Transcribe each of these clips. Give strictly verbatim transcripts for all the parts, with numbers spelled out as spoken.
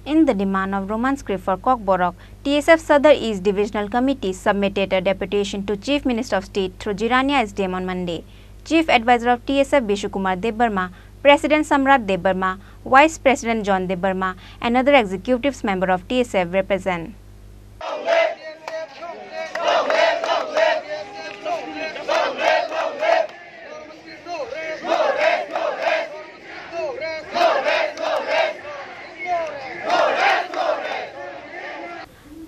In the demand of Roman script for Kokborok, T S F Sadar East Divisional Committee submitted a deputation to Chief Minister of State through Jirania S D M on Monday. Chief Advisor of T S F Bishu Kumar Debbarma, President Samrat Debbarma, Vice President John Debbarma, and other executives member of T S F represent.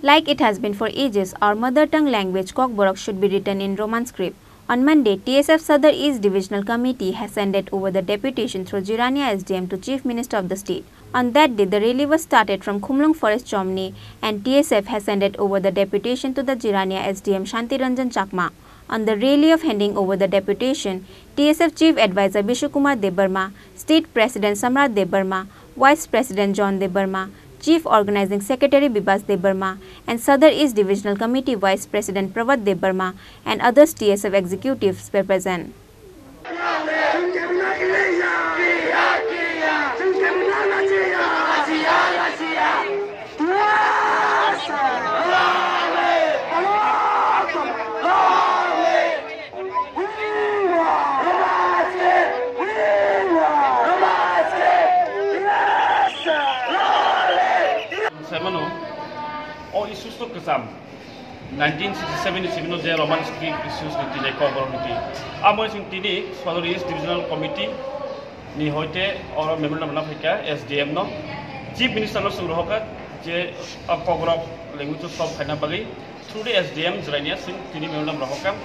Like it has been for ages, our mother tongue language Kokborok should be written in Roman script. On Monday, T S F Sadar East Divisional Committee has handed over the deputation through Jirania S D M to Chief Minister of the state. On that day, the rally was started from Khumlung Forest Chomni, and T S F has handed over the deputation to the Jirania S D M Shanti Ranjan Chakma. On the rally of handing over the deputation, T S F Chief Advisor Bishu Kumar Debbarma, State President Samrat Debbarma, Vice President John Debbarma, Chief Organizing Secretary Bibas Debbarma, and Sadar East Divisional Committee Vice President Prabhat Debbarma and others T S F executives were present. Saimano, o issues to kwcham. Nineteen sixty-seven ni simi no je Roman script issues ni tini Kokborok ni tini. Amo sing tini Sadar East Divisional Committee ni hoite oro memorandum na phaikha S D M no. Chief Minister no sung rohokha je, ah, Kokborok language to solve khaina bagwi through the S D M jwraini sing tini memorandum rohokha.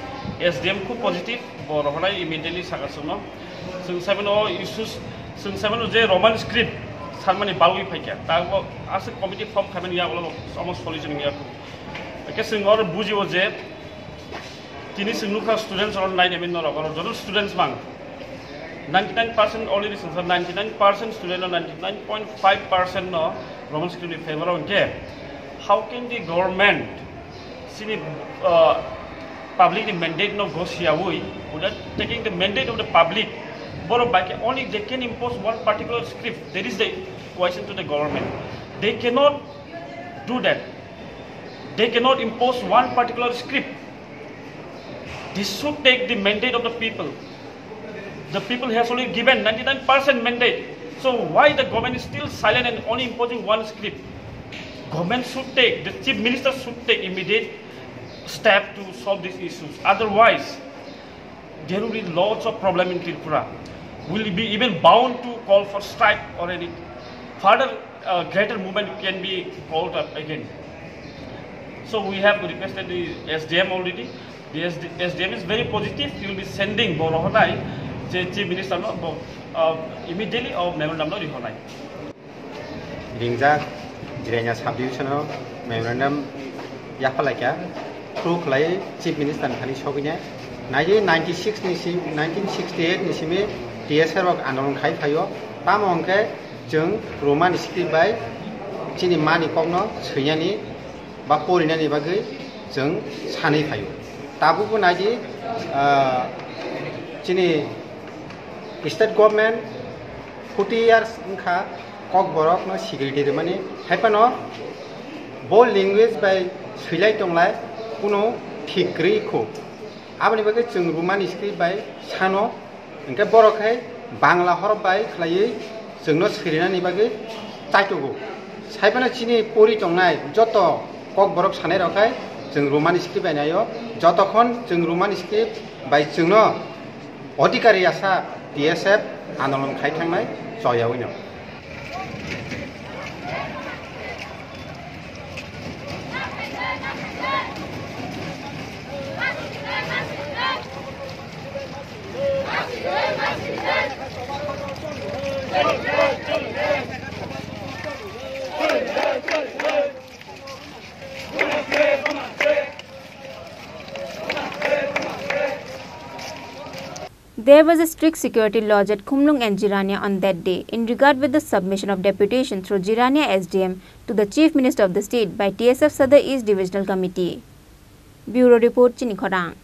S D M khub positive, bo rohonai immediately saka sung no. Sung saimano issues, sung saimano je Roman script sanmani balwi phaikha. Ta bo aswk committee form khaimani yagulo omo solution wngya. Hwnkhe chwng oro bujio je tini chwng nukha students oro nine M N norok oro joto students mang ninety-nine percent already chwngsa ninety-nine percent student no ninety-nine point five percent no Roman script ni favor o hwnkhe how can the government chini, uh, public ni mandate no gosiyawi without taking the mandate of the public borok bai khe only they can impose one particular script, that is the question to the government. They cannot do that. They cannot impose one particular script. This should take the mandate of the people. The people has already given ninety-nine percent mandate. So why the government is still silent and only imposing one script? Government should take, the chief minister should take immediate step to solve these issues. Otherwise, there will be lots of problem in Tripura. We'll be even bound to call for strike or any further, uh, greater movement can be called up again. So we have requested the S D M already. The S D, S D M is very positive. He will be sending bo rohonai je chief minister no bo, uh, immediately o memorandum no rihonai. Ringjak Jirania sub division o memorandum yaphalaikha, through khlai chief minister ni thani sogwinai. Naidi ninety-six ni si, nineteen sixty-eight ni simi T S F rok andolon khai phaio. Tamo hwnkhe chwng Roman script bai chini mani kokno swinani ba porinani bagwi chwng sanwi phaio. Tabukbo naidi, ah, chini state government forty years wngkha Kokborokno security rwmani, haiphano bo language bai swilai tonglai kunu thik kwrwi kho. Aboni bagwi chwng Roman script bai sano, hwnkhe borok hai Bangla horop bai khlaiwi chwngno swirinani bagwi chaitogo. Saiphano chini pori tongnai joto Kokborok sanai rok hai chwng Roman script bai naio, jotokhon chwng Roman script bai chwngno Odhikari yasa T S F andolon khai thangnai choyawino. There was a strict security lodge at Khumlung and Jirania on that day in regard with the submission of deputation through Jirania S D M to the Chief Minister of the state by T S F Sadar East Divisional Committee. Bureau Report, Chini Khorang.